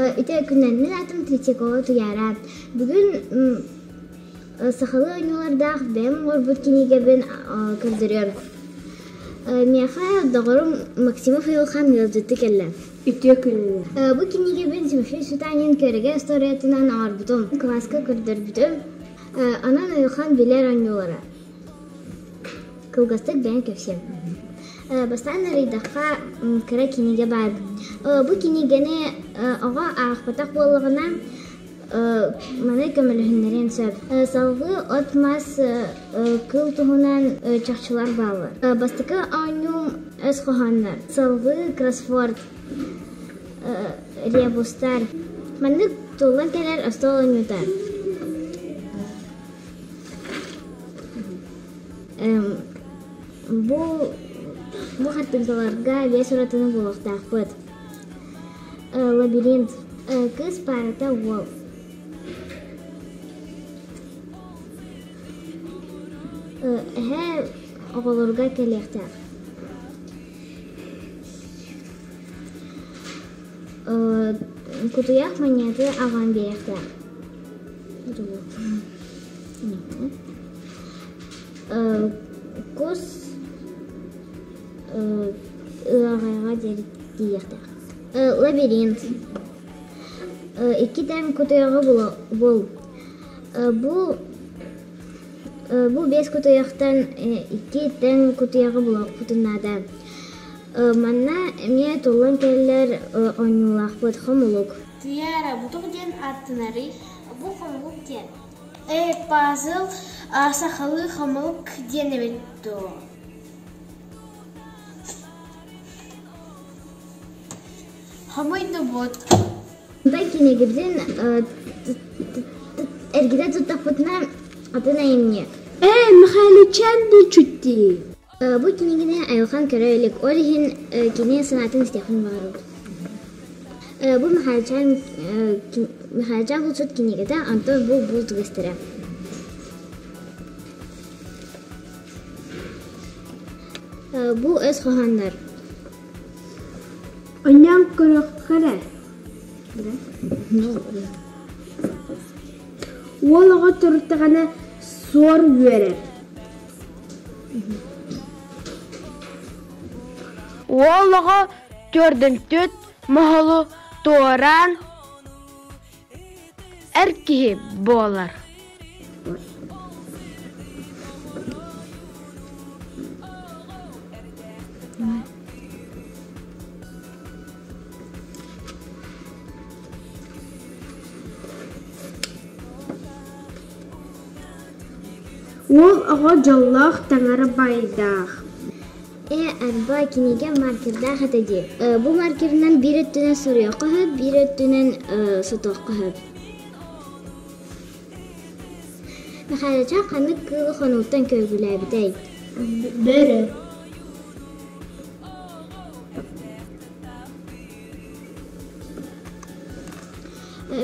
Ити күннэринэн аатым Третьякова Туйаара. Бүгүн сахалыы оонньуулардаах бэйэм оҥорбут кинигэбин көрдөрүөм. Миэхэ доҕорум Максимов Уйулхан ыалдьыттыы кэллэ. Үтүө күнүнэн. Бу кинигэбин Тимофей Светанин Күөрэгэй остуоруйатынан оҥорбутум. Кылааска көрдөрбүтүм. Онон Уйулхан билэр оонньуулара. Кылгастык бэйэм кэпсиэм. Бастаан арыйдахха, кыра кинигэ баар. Бу кинигэни оҕо аахпатах буоллаҕына, маны көмөлөһүннэриэн сөп. Салгыы от-мас, кыыл туһунан чахчылар бааллар. Бастакы оонньуум өс хоһооннор. Салгыы кроссворд, ребустар. Маннык туллан кэлэр остуол оонньуута. Бу бу хартыыналарга биэс уратыны булуохтаахпыт. Лабиринт. Кыыс паарата уол. Эһэ оҕолорго кэлиэхтээх. Кутуйах манньыаты аҕалан биэриэхтээх. Кус ыаҕайаҕа диэри тиийиэхтээх. Лабиринт. Икки тэҥ кутуйаҕы бул. Бу бу биэс кутуйахтан икки тэҥ кутуйаҕы булуохпутун наада. Манна эмиэ туллан кэллэр оонньуулаахпыт хомулук. Туйаара, бу туох диэн ааттанарый? Бу хомулук диэн. Ээ, пазл сахалыы хомулук диэн эбит дуо? Хомуйдубут. Онтон кинигибитин эргитэ туттахпытына атын айымньы. Ээ, Михайличан булчут дии. Бу кинигини айылҕан көрө илик, ол иһин кини санаатын истиэхпин баҕарабын. Бу Михайличан Михайличан булчут кинигэтэ, онтон бу булт үгэстэрэ. Бу өс хоһооннор. Онньоон көрүөххэ эрэ. Уол оҕо туртаҕына суор үөрэр. Уол оҕо төрдүнтүт моһолу туораан эр киһи буолар. Уол оҕо дьоллоох таҥара баайдаах. Ээ, арба, кинигэ маркердаах этэ дии. Бу маркерынан биир өттүнэн суруйуохха сөп, биир өттүнэн сотуохха сөп. Михайловича ханнык кыылы хонууттан көргүлээбитэй? Бөрө.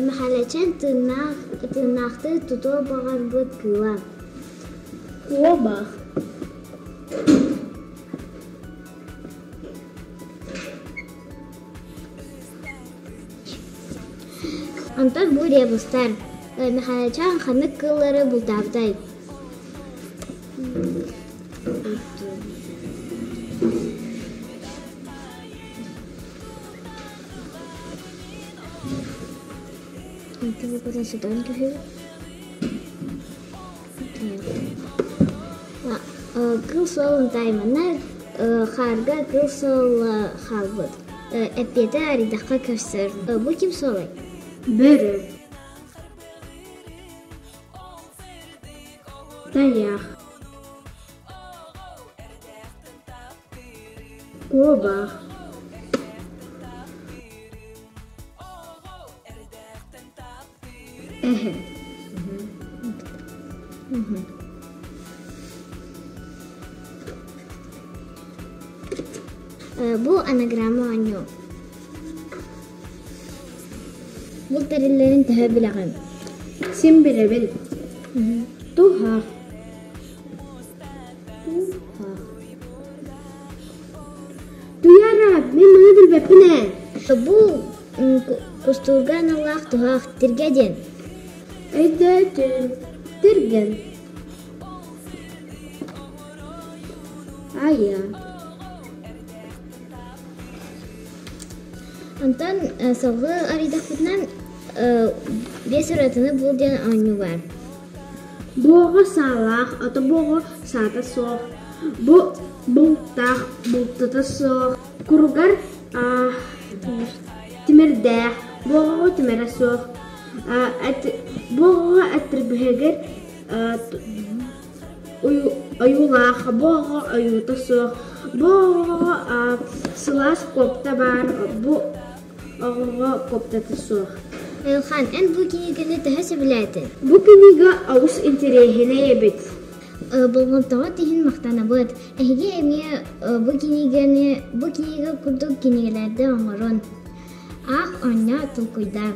Михайловичан тыыннаах, тыыннаахтыы тутуо баҕарбыт кыыла. Куобах. Онтон бу ребустар Михайловичан ханнык кыыллары бултаабытай? Кыл суолун таайманна хаарга кыл суол хаалбыт. Эппиэтэ арыйдахха көрсөр. Бу ким суолай? Бөрө. Тайах. Куобах. Эһэ. Бу анаграмма оонньуу. Бу тэриллэрин төһө билэҕин? Син билэбин. Туһах. Туһах. Туйаара, мин маны билбэппин ээ. Бу Кустуурга аналлаах туһах, тиргэ диэн. Өйдөөтүм, түргэн. Айа. Онтон салгыы арыйдахпытынан биэс уратыны бул диэн оонньуу баар. Буоҕа саалаах, ото буоҕа саата суох, бу бултаах, бултата суох, куругар тимирдээх, буоҕаҕа тимирэ суох, буоҕаҕа этирбэһигэр ойуулаах, буоҕаҕа ойуута суох, буоҕаҕа сылаас куопта баар, бу оҕоҕо куоптата суох. Айылхан, эн бу кинигэни төһө сөбүлээтиҥ? Бу кинигэ олус интэриэһинэй эбит. Болҕомтоҕут иһин махтанабыт. Эһиги эмиэ бу кинигэни бу кинигэ курдук кинигэлэрдэ оҥорун. Аах, оонньоо, толкуйдаа.